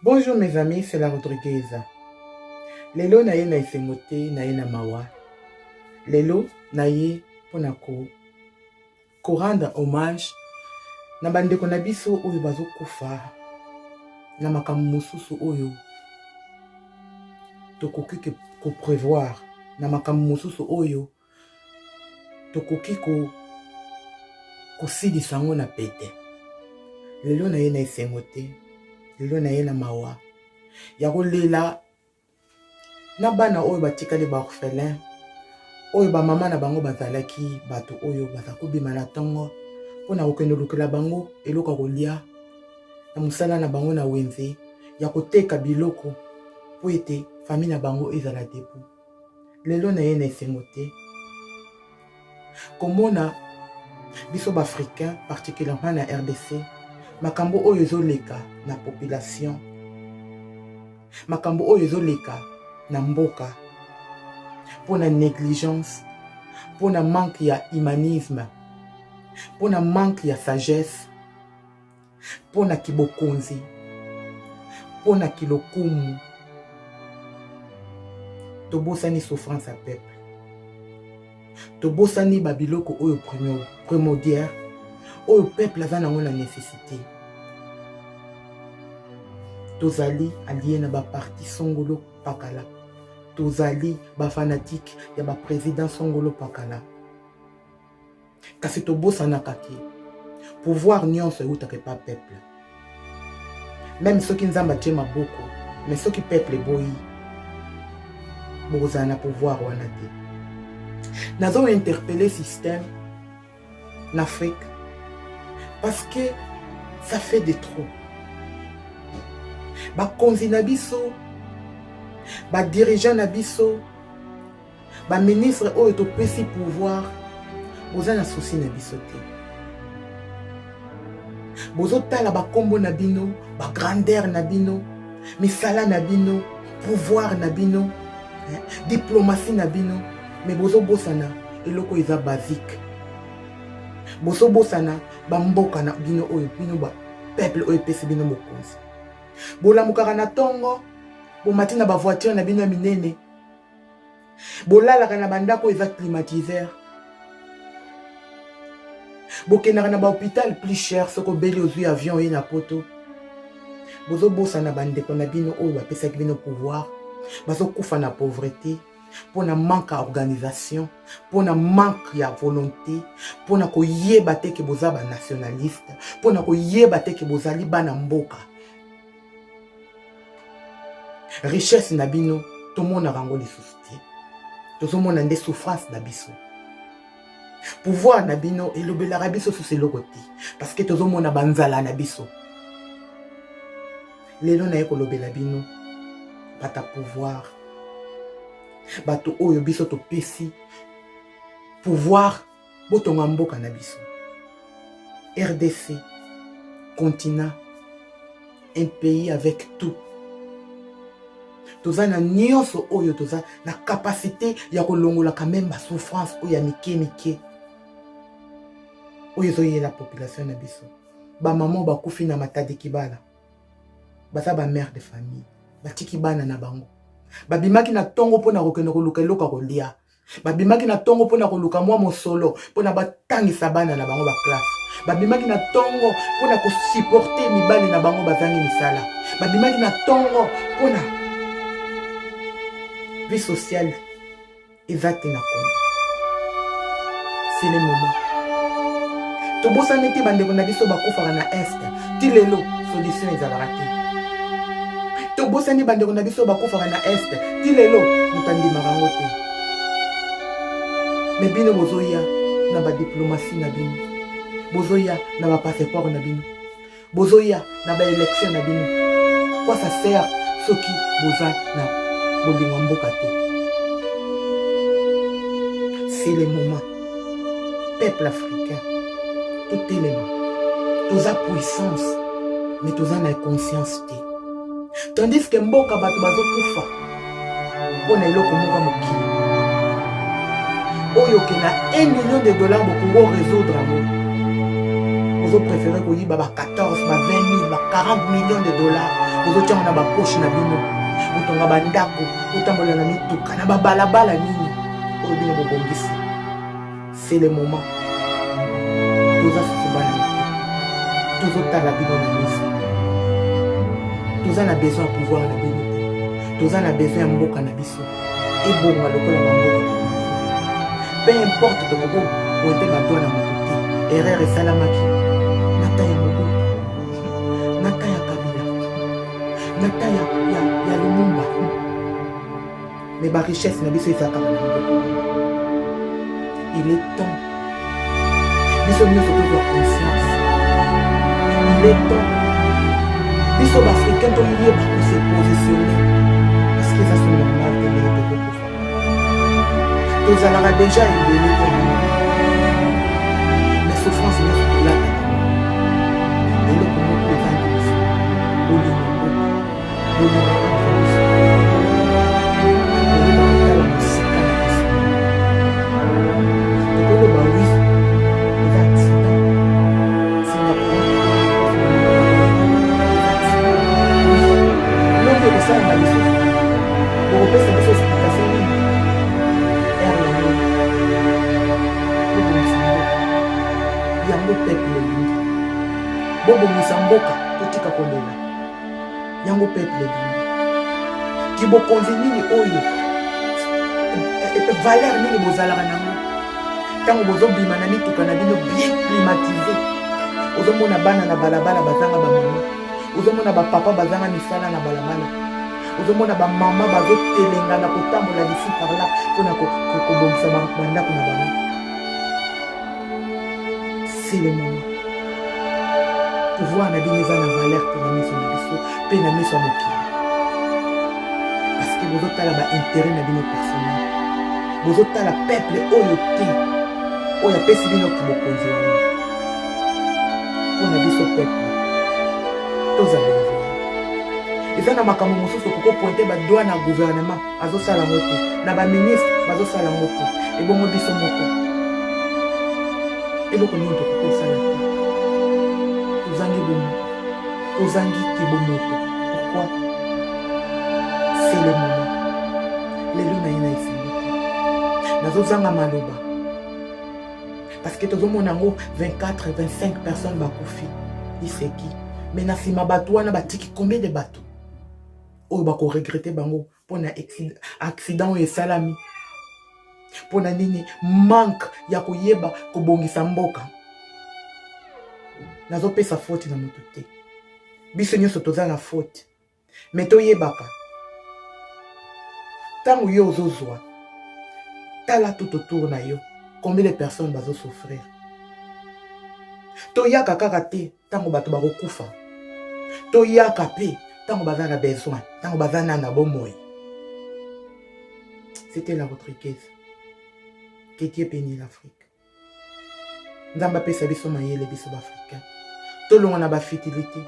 Bonjour mes amis, c'est la Rodriguez. Lelo na ye na esengo te, na ye na mawa. Lelo na ye mpo na ko ko rendre hommage na bandeko na biso oyo bazokufa na makambo mosusu oyo tokoki ko prévoir, na makambo mosusu oyo tokoki ko kosilisa yango na pete. Lelo na ye na esengo te, lelo na ye na mawa ya kolela na bana oyo batikali ba orphelin, oyo bamama na bango bazalaki bato oyo baza kobima na ntongo mpona kokende kolukela bango eloko ya kolia na mosala na bango na wenze ya koteka biloko mpo ete famille na bango ezala debout. Lelo na ye na esengo te komona biso ba africain, particulièrement na RDC, makambo oyo ezoleka na population, makambo oyo ezoleka na mboka mpona négligence, mpona manque ya humanisme, mpona manque ya sagesse, mpona kibokonzi, mpona kilokumu. Tobosani souffrance ya peuple, tobosani babiloko oyo primordial oyo peuple aza nango na nécessité. Tozali allié na ba parti songolo pakala, tozali ba fanatique ya ba président songolo pakala, kasi tobosanaka ke pouvoir nyonso eutaka epa peuple. Même soki Nzambe atie maboko, mais soki peuple eboyi, bokozala na pouvoir wana te. Nazo interpeller système na Afrique parce que ça fait de trop. Bakonzi na biso, ba dirigeant na biso, ba ministre oyo topesi pouvoir, boza na souci na biso te. Bozotala bakombo na bino, ba grandeur na bino, misala na bino, pouvoir na bino, diplomatie na bino, mais bozobosana eloko eza basique. Bozobosana bamboka na bino oyo bino ba peuple oyo epesi bino mokonzi. Bolamukaka na ntongo, bomati na ba voiture na bino ya minene, bolalaka na bandako eza climatiseur, bokendaka na ba hôpital plus cher. Soki obeli, ozwi avion oye na Poto. Bozobosana bandeko na bino oyo bapesaki bino pouvoir, bazokufa na pauvreté mpona manque ya organisation, mpona manque ya volonté, mpona koyeba te ke boza ba nationaliste, mpona koyeba te ke bozali bana mboka. Richesse na bino tomonaka yango lisusu te, tozomona nde souffrance na biso. Pouvoir na bino elobelaka biso susu eloko te parce que tozomona banzala na biso. Lelo naye kolobela bino bata pouvoir, bato oyo biso topesi pouvoir, botonga mboka na biso RDC, continent, un pays avec tout. Toza na nyonso oyo, toza na capacité ya kolongola quand même ba souffrance oyo ya mike mike oyo ezoyela population na biso. Bamama bakufi na Matadi Kibala baza ba mère de famille, batiki bana na bango, babimaki na ntongo mpona kokende koluka eloko ya kolia, babimaki na ntongo mpona koluka mwa mosolo mpona batangisa bana na bango ba classe, babimaki na ntongo mpona ko supporter mibali na bango bazangi misala, babimaki na ntongo mpona vie sociale eza te na Congo. C'est le moment. Tobosani te bandeko na biso bakufaka na Est, ti lelo solution ezalaka te. Tobosani bandeko na biso bakufaka na Est, ti lelo moto andimaka yango te. Mais bino bozoya na ba diplomatie na bino, bozoya na ba passeport na bino, bozoya na ba élection na bino. Quoi ça sert soki boza na bolingo ya mboka te? C'est le moment, peuple africain, totelema. Toza puissance, mais toza na conscience te, tandis que mboka bato bazokufa mpona eloko moko ya mokili oyo ke na 1 million de dollars bokongo résoudre yango. Ozo préférer koyiba ba 14, ba 20 000, ba 40 millions de dollars. Bozotia yango na baposhe na bino, botonga bandako, botambola na mituka na babalabala nini oyo bino bobongisi. C'est le moment. Toza susu bana mike, tozotala bino na miso. Toza na besoin ya pouvoir na bino te, toza na besoin ya mboka na biso ebonga lokola bamboka bato mosusu. Peu importe, tokoki pointe bato na moto te. Erreur esalamaki na ta ya Mobutu, na ta ya Kabila, na ta ya Lumumba, mais barichesse na biso eza kaka na mboka. Il est temps biso nyonso tozwa conscience. Il est temps biso baafricain toyeba kose positionner, parce que eza so normal te ndenge tokokufa. Tozalaka deja ebele te, mais souffrance nyonso tolataka. Eloko moko ezangi biso: bolingo mboka, bolingo entre biso, koyeba kotala mosika na biso. Tokoloba oui, eza accident. Singapour eza accident, oui. Lobi ekosalama lisusu, bokopesa biso explication nini? Ere yango, bobongisa mboka. Yango peuple elingi, bobongisa mboka, totika kolela. Yango peuple elingi. Kibokonzi nini oyo? Valeur nini bozalaka nango ntango bozobima na mituka na bino bien climatisé? Ozomona bana na balabala bazanga bamama, ozomona bapapa bazanga misala na balabala, ozomona bamama bazotelenga na kotambola d'ici par là mpona kobongisa bandako na bango. C'est le moment. Pouvoir na bino eza na valeur te na miso na biso mpe na miso ya mokili, parce que bozotala baintérêt na bino personnel, bozotala peuple oyo te oyo apesi bino kibokonzi wana. Mpona biso peuple, tozala éveillé. Eza na makambo mosusu okoki pointer badoigts na gouvernement, azosala yango te, na baministre bazosala yango te. Ebongo biso moko, eloko nini tokoki kosala te? Tozangi bomo, tozangi kibomoto. Pourquoi? C'est le moment. Lelo na ye na esengo te, nazozanga maloba, parce que tozomona yango 24, 25 personnes bakufi iseki. Mais na nsima bato wana batiki combien de bato oyo bakoregretter bango mpona accident oyo esalami? Mpona nini? Manque ya koyeba kobongisa mboka. Nazopesa faute na moto te, biso nyonso toza na faute, mais toyebaka ntango yo ozozwa, tala tout autour na yo, combien de personnes bazosouffrir. Toyaka kaka te ntango bato bakokufa, toyaka mpe ntango baza na besoin, ntango baza na bomoi. C'était la Rodriguez. Que Dieu bénit l'Afrique. Nzambe apesa biso mayele, biso baafricain tolonga na bafutilité.